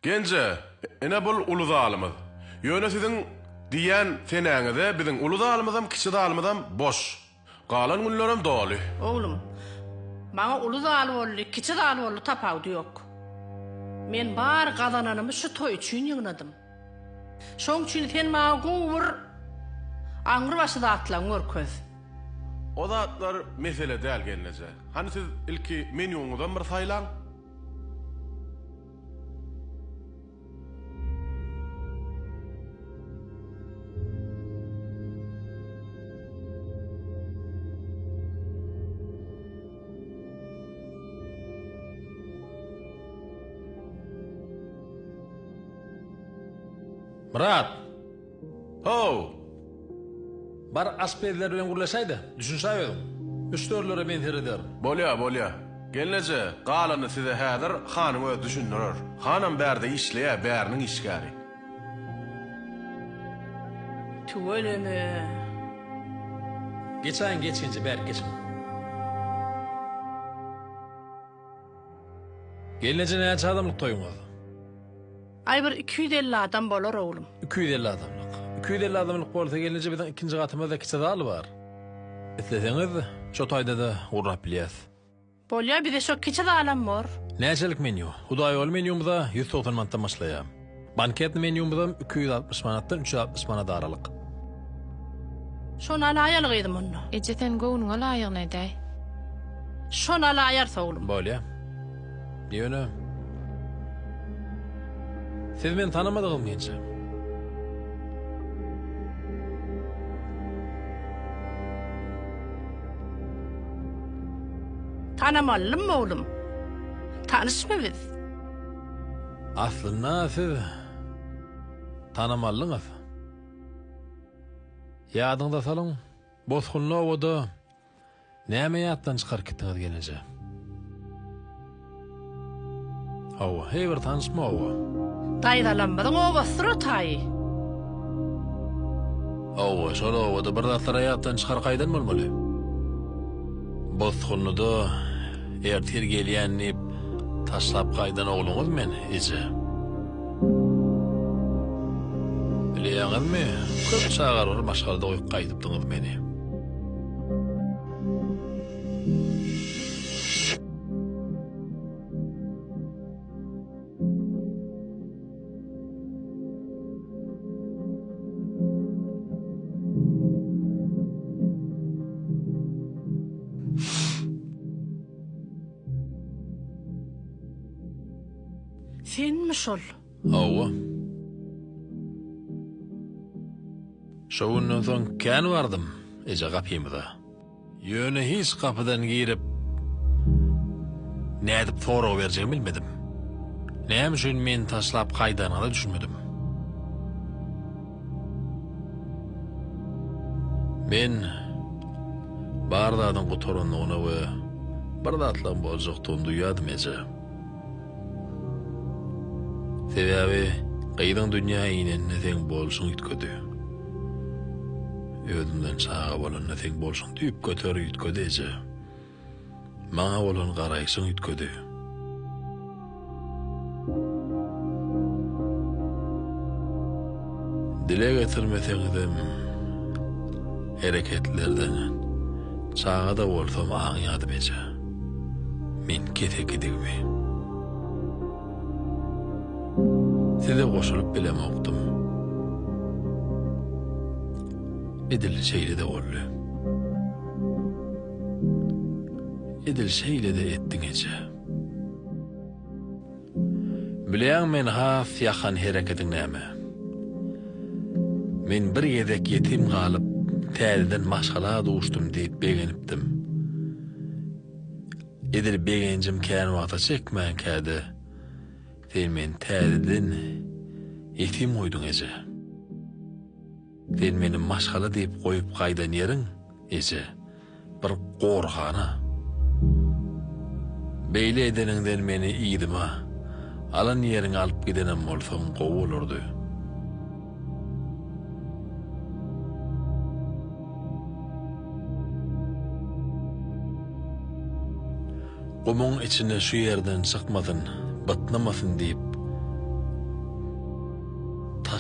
Genje, ine bul uly zalymyz. Ýöne siziň diýýän senäňize biziň uly zalymyzam, kiçi zalymyzam boş. Galan günlerem doly. Oglum, maňa uly zal boldy, kiçi zal boldy tapawudy ýok. Men bar gazananymy şu toý üçin ýygnadym. Şoň üçin sen maňa gowy bir aňrybaşy zatlaň görkez. O zatlar mesele däl gelneje. Hany siz ilki menýuňyzam bir saýlaň. Myrat! How! Bar aşpezler bilen gürleşäý-de, düşünşäý özüň. Müşderilere men serederin. Bolýa, bolýa. Gelneje, galanyny size häzir hanyň özi düşündirer. Hanam bärde işleýä, bäriniň işgäri. Tüweleme. Geçäýiň, geçginje, bärik geçiň. Gelneje näçe adamlyk toýuňyz? Aý bir 250 adam bolar oglum. 250 adamlyk. 250 adamlyk bolsa gelneje biziň ikinji gatymyzda kiçi zal bar. Isleseňiz şo taýda-da gurnap bilýäs. Bolýa bize şo kiçi zalam bor. Näçelik menýu? Hudaýýoly menýumyza 190 manatdan başlaýar. Banketny menýumyzam 260 manatdan 360 manat aralyk. Şony alaýaly gyzym onda. Eje sen göwnüňe laýygyny edäý. Şony alaýarys oglum. Bolýa. Ýöne Siz meni tanamadyňyzmy genje? Tanamalymmy oglum? Tanyşmy biz? Aslynda siz tanamalyňyz. Ýadyňyza salyň, bosgunly obada näme ýatdan çykaryp gitdiňiz gelneje? Hawa, heý bir tanyşmy oba? Daýzalarymyzyň obasydyr o taýy. Hawa, şol obada bir zatlar-a ýatdan çykaryp gaýdan bolmaly. Bosgunlyda ertir gelýän diýip taşlap gaýdan ogluňyz men, eje. Bilýäňizmi, köp çagaly bir maşgalada goýup gaýdypdyňyz meni. Senmi şol? Hawa. Şo günden soň kän bardym eje gapymyza. Ýöne hiç gapydan girip, nädip sorag berjegimi bilmedim. Näme üçin meni taşlap gaýdanyňyza düşünmedim. Men bar zadyň gutarandygyny we bir zatlaryň boljakdygyny duýýardym eje. Sebäbi gyzyň dünýä inende seň bolşuň üýtgedi. Özümden çaga bolanda seň bolşuň düýpgöter üýtgedi eje. Maňa bolan garaýşyň üýtgedi. Dile getirmeseňizem hereketlerden çaga-da bolsam aňýadym eje. Men kesekidigimi. Size goşulyp bilemokdym. Edil şeýle-de boldy. Edil şeýle-de etdiň eje. Bilýäňmi meni has ýakan hereketiň näme? Men bir gezek ýetim galyp, täzeden maşgala duşdum diýip begenipdim. Edil begenjim kän wagta çekmänkä-de, sen meni täzeden ýetim goýduň eje. Sen meni maşgala diýip goýup gaýdan ýeriň, eje, bir gorhana. Beýle edeniňden meni yzyma, alan ýeriňe alyp gidenem bolsaň gowy bolardy. Gumuň içinde şu ýerden çykmasyn, bytnamasyn diýip.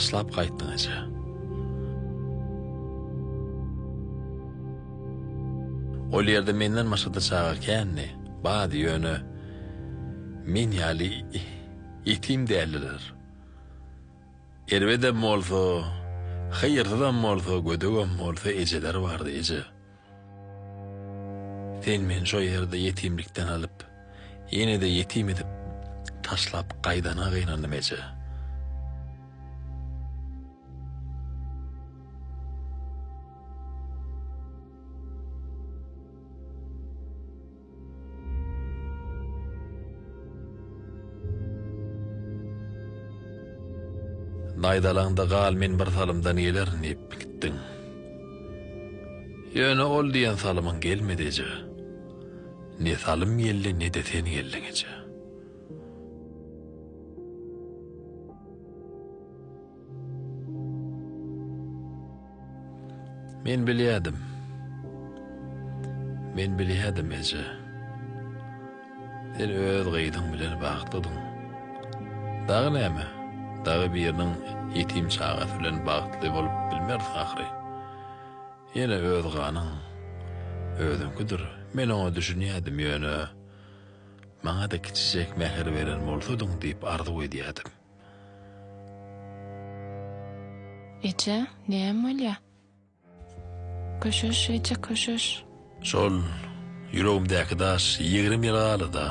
taşlap gaýtdyň eje. Ol ýerde menden başga-da çaga kändi, bardy, ýöne men ýaly ýetim däldiler. Erbedem bolsa, hyýrsyzam bolsa, gödegem bolsa ejeleri bardy, eje. Sen meni şo ýerde ýetimlikden alyp, ýene-de ýetim edip taşlap gaýdana gynandym eje. Daýdalaňda gal men bir salymdan gelerin diýip gitdiň. Ýöne ol diýen salymyň gelmedi eje. Ne salym geldi ne-de sen geldiň eje. Men bilýädim. Men bilýädim eje. Sen öz gyzyň bilen bagtlydyň. Dagy näme? Dagy biriniň ýetim çagasy bilen bagtly bolup bilmersiň ahyry. Ýene öz ganyň özüňkidir. Men oňa düşünýädim, ýöne maňa-da kiçijek mähir beren bolsadyň diýip arzuw edýädim. Eje, näme bolýa? Köşeş, eje, köşeş. Şol ýüregimdäki daş 20 ýyl galdy-da.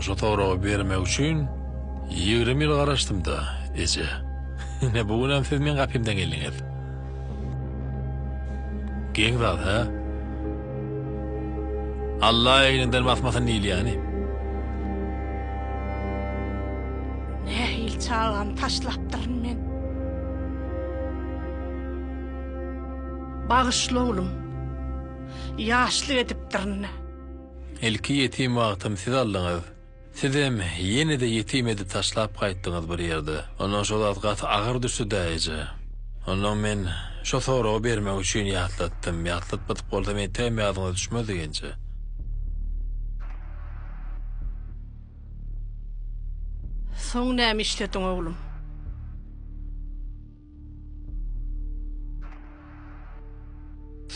Şo soragy bermek üçin 20 ýyl garaşdym-da, eje. Ine, bu günem siz meň gapymdan geldiňiz. Geň zat, hä? Alla egniňden basmasyn diýilýäni. Nähili çagamy taşlapdyryn men. Bagyşla oglum. Ýaşlyk edipdirin. Ilki ýetim wagtym siz aldyňyz. Sizem ýene-de ýetim edip taşlap gaýtdyňyz bir ýerde. Ondan şo zat gaty agyr düşdi-dä eje. Ondan men şo soragy bermek üçin ýatlatdym. Ýatlatmadyk bolsam entegem ýadyňyza düşmezdi genje. Soň näme işlediň oglum?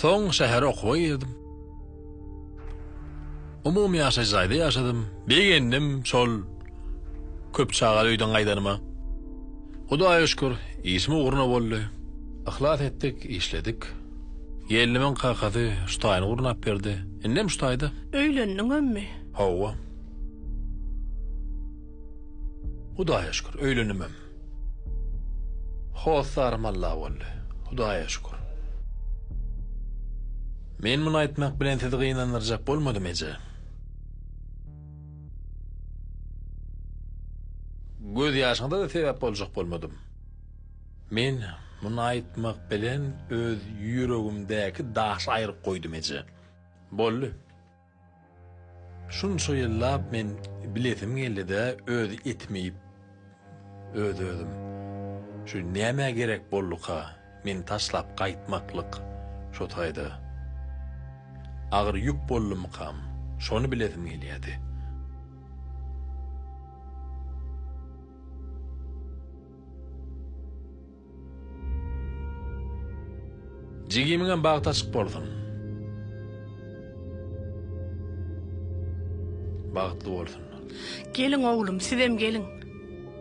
Soň şähere okuwa girdim. Umumy ýaşaýyş jaýda ýaşadym. Begendim şol köp çagaly öýden gaýdanyma. Hudaýa şükür, işim ugruna boldy. Yhlas etdik, işledik. Gelnimiň kakasy şu taýyny gurnap berdi. Indem şu taýda. Öýlendiňemmi? Hawa. Hudaýa şükür, öýlenimem. Hossarym Alla boldy. Hudaýa şükür. Men muny aýtmak bilen sizi gynandyrjak bolmadym, eje. Göz ýaşyňyza-da sebäp boljak bolmadym. Men muny aýtmak bilen öz ýüregimdäki daşy aýryp goýdum, eje. Boldy. Şunça ýyllap men bilesim geldi-de öz etimi iýip öz-özüm. Şu nämä gerek bolduka meni taşlap gaýtmaklyk şo taýda. Agyr ýük boldumykam şony bilesim gelýädi. Jigimiňem bagty açyk bolsun. Bagtly bolsunlar. Geliň oglum, sizem geliň.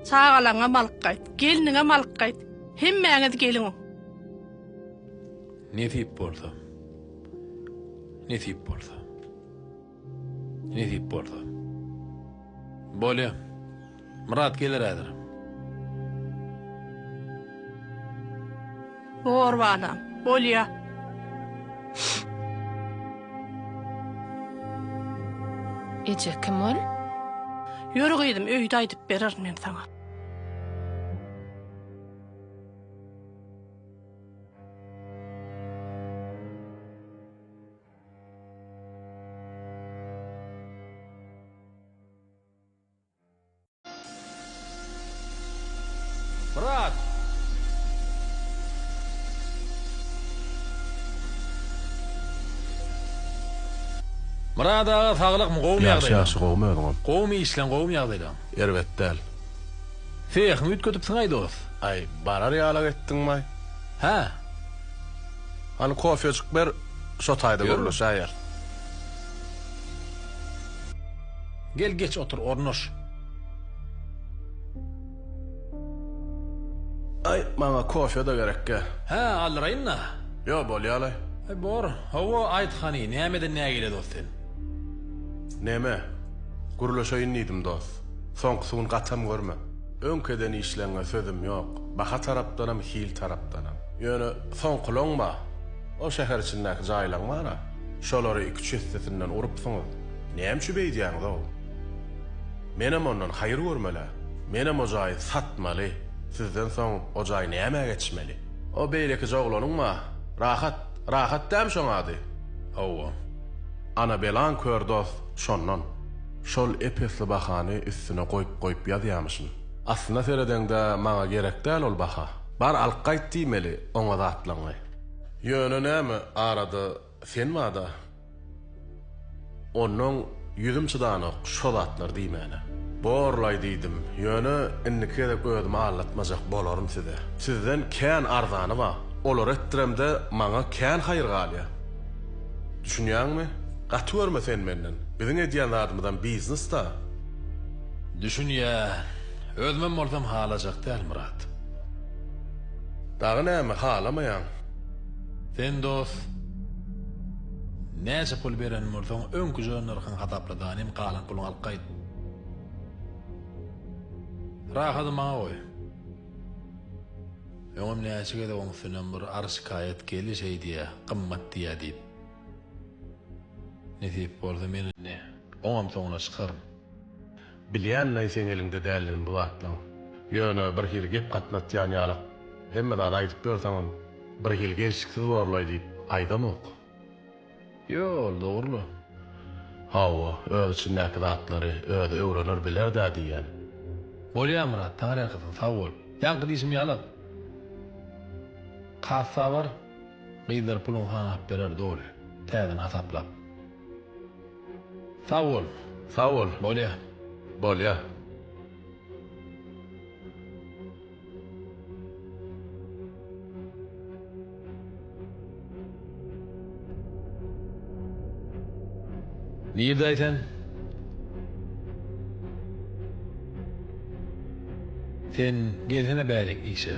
Çagalaňam alyp gaýt, gelniňem alyp gaýt. Hemmäňiz geliň. Nesip bolsa. Nesip bolsa. Nesip bolsa. Bolýa. Myrat geler häzir. Bor balam, bolýa. Eje kim ol? Ýör gyzym, öýde aýdyp bererin men saňa. Myrat! Myrat aga saglykmy gowmy Ýagşy ýagdaýlaň? ýagşy gowmy özüňem? Gowmy işleň gowmy ýagdaýlaň? Erbet däl. Sehiňi üýtgedipsiň-aý dos. Aý, barar ýalak etdiňmaý. Hä. Hany kofejik ber, şo taýda gürleşäýeris. Gel geç otur, ornaş. Aý, maňa kofe-de gerekgä. Hä, aldyraýyn-da. Ýo, bolýa-laý. Aý, bor. Hawa, aýt hany, nämeden nägile dost sen? Neme, gürleşeýin diýdim, dost. Soňkusy gün gatam görme. Öňki eden işleňňe sözüm ýok, baha tarapdanam, hil tarapdanam. Ýöne soňkulaň bar. O şäher içindäki jaýlaň bar-a. Şolary iküç essesinden urupsyňyz. Näme üçin beýdýäňiz-ow? Menem ondan haýyr görmel-ä. Menem o jaýy satmaly. Sizden soň o jaý nämä geçmeli? O beýlekije oglanyň bar. Rahat, Rahat dämi şoň ady? Hawa. Ana belaň kör dost, şondan. Şol ep-esli bahany üstüne goýup-goýup ýazýamyşyn. Aslyna seredeňde maňa gerek däl ol baha. Bar alyp gaýt diýmeli oňa zatlaňy. Ýöne näme arada sen bada. Onnoň ýüzüm çydanok şo zatlar diýmäne. Borlaý diýdim, ýöne indiki gezek özümi aldatmajak bolaryn size. Sizden kän arzany bar. Olary etdiremde maňa kän haýyr galýa. Düşünýäňmi? Gaty görme sen menden. Biziň edýän zadymyzam biznes-da. Düşünýän. Özümem bolsam halajak däl, Myrat. Dagy näme, halamaýaň? Sen dost, näçe pul beren bolsaň, öňküje nyrhyň hasapla danym, galan puluňy alyp gaýt. Rahady maňa goý. Öňem näçe gezek oň üstünden bir arz-şikaýat geldi şeý diýýä, gymmat diýýä diýip. Nesip bolsa men indi oňam soňuna çykaryn. Bilýän-laý seň eliňde däldigini bu zatlaň. Ýöne birhili gep gatnatýan ýalak hemme zady aýdyp ýörseňem birhili gelşiksiz borlaý diýip aýdamok. Ýo, ol dogry-la. Hawa, öz içindäki zatlary özi öwrener biler-dä diýýän. Bolýa Myrat, taňryýalkasyn, sag bol. Ýaňky diýşim ýalak. Kassa bar, gyzlar puluňy sanap berer doly, täzeni hasaplap. Sag bol. Sag bol. Bolýa. Bolýa. Nirdeý sen? Sen gelsene bärik işe.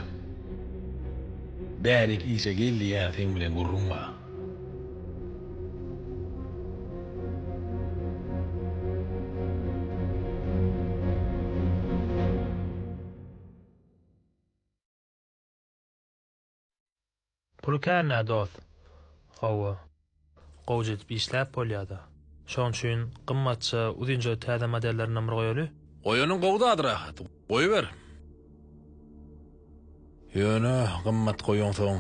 Bärik işe gel diýýän seň bilen gürrüň bar. Puly kän-ä dost. Hawa. Gowja edip işläp bolýa-da. Şoň üçin gymmatja, uzynja täze modellerinden bir goýaly. Goýanyň gowy zady rahat. Goýber. Ýöne gymmat goýaňsoň,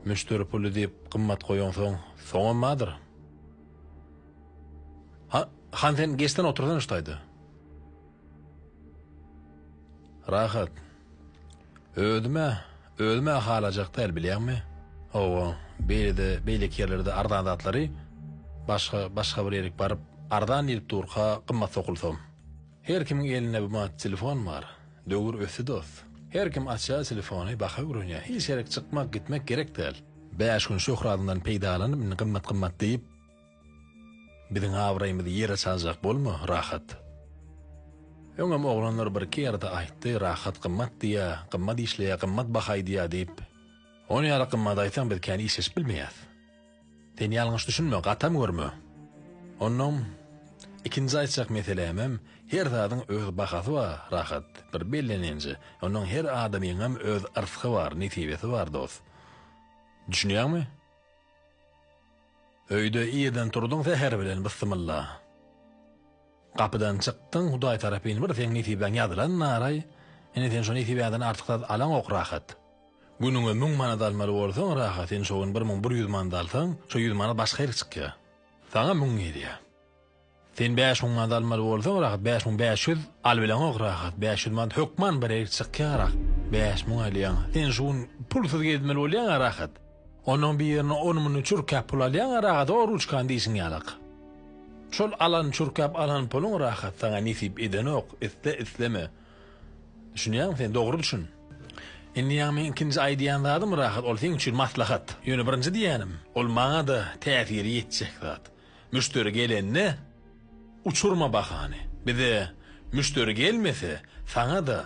müşderi puly diýip gymmat goýaňsoň, soňam bardyr. Ha, han sen geçsene otursana şu taýda. Rahat. Özüm-ä, özüm-ä halajak däl bilýäňmi? Hawa, beýlede, beýleki ýerlerde arzan zatlary başga, başga bir ýerik baryp, arzan diýlip durka gymmat sokulsam. Her kimiň elinde bu mat telefon bar. Döwür ösdi dost. Her kim açýar telefony, baha öwrenýär. Hiç ýerik çykmak, gitmek gerek däl. Bäş gün şöhratyňdan peýdalanyp indi gymmat-gymmat diýip, Biziň abraýymyzy ýere çaljak bolma, Rahat. Öňem oglanlar birki ýerde aýtdy, Rahat gymmat diýýä, gymmat işleýä, gymmat baha aýdýa diýip. Ony ýaly gymmat aýtsaň biz kän işleşip bilmeýäs. Sen ýalňyş düşünme, gatam görme. Onnoň ikinji aýtjak meselämem, her zadyň öz bahasy bar, Rahat, bir bellenenje. Onnoň her adamyňam öz yrsgy bar, nesibesi bar, dos. Düşünýäňmi? Öýde irden turduň säher bilen bysymylla. Gapydan çykdyň Hudaý tarapyn bir seň nesibäň ýazylan naraý, ine sen şo nesibäňden artyk zat alaňok rahat. Günüňe müň manat almaly bolsaň rahat sen şo gün 1100 manat alsaň şo ýüz manat başga ýere çykýa. Saňa müň gelýä. Sen 5000 manat almaly bolsaň rahat 5500 alybileňok rahat 500 manat hökman bir ýere çykýa rahat 5000 alýaň. Sen şu gün pulsuz gezmeli bolýaň rahat. Onuň birine ony-muny çürkäp pul alýaň rahat o ruçkany diýşiň ýalak. Şol alan çürkäp alan puluň rahat saňa nesip edenok isle isleme. Düşünýäňmi sen? Dogry düşün. Indi ýaňy meň ikinji aýdýan zadym rahat, ol seň üçin maslahat. Ýöne birinji diýýänim, ol maňa-da täsiri ýetjek zat. Müşderi gelende uçurma bahany. Bize müşderi gelmese, saňa-da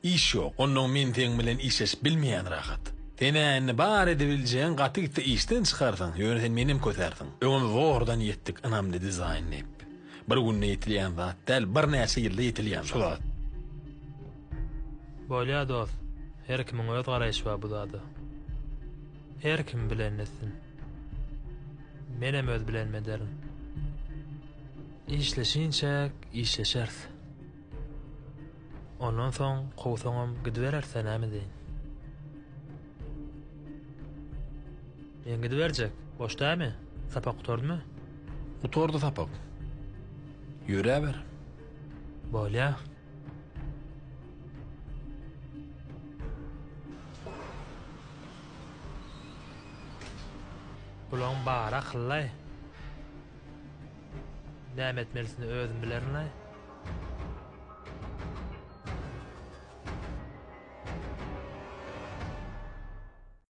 Iş ýok. Onnoň men seň bilen işleşip bilmeýän rahat. Sen-ä indi bar edebiljegiň gaty gitse işden çykarsyň, ýöne sen menem kösärsiň. Öňem zordan ýetdik ynamly dizaýn diýip. Bir günde ýetilýän zat däl, birnäçe ýylda ýetilýän şu zat. Bolýa dost, her kimiň öz garaýşy bar bu zada. Her kim bilenini etsin. Menem öz bilenimi ederin. Işleşinçäk işleşeris. Ondan soň kowsaňam gidibereris-dä näme edeýin. Men gidiberjek. Boş dälmi? Sapak gutardymy? Gutardy sapak. Ýöräber. Bolýa. Bulaň bary akyllaý. Näme etmelisini özüm bilerin-aý.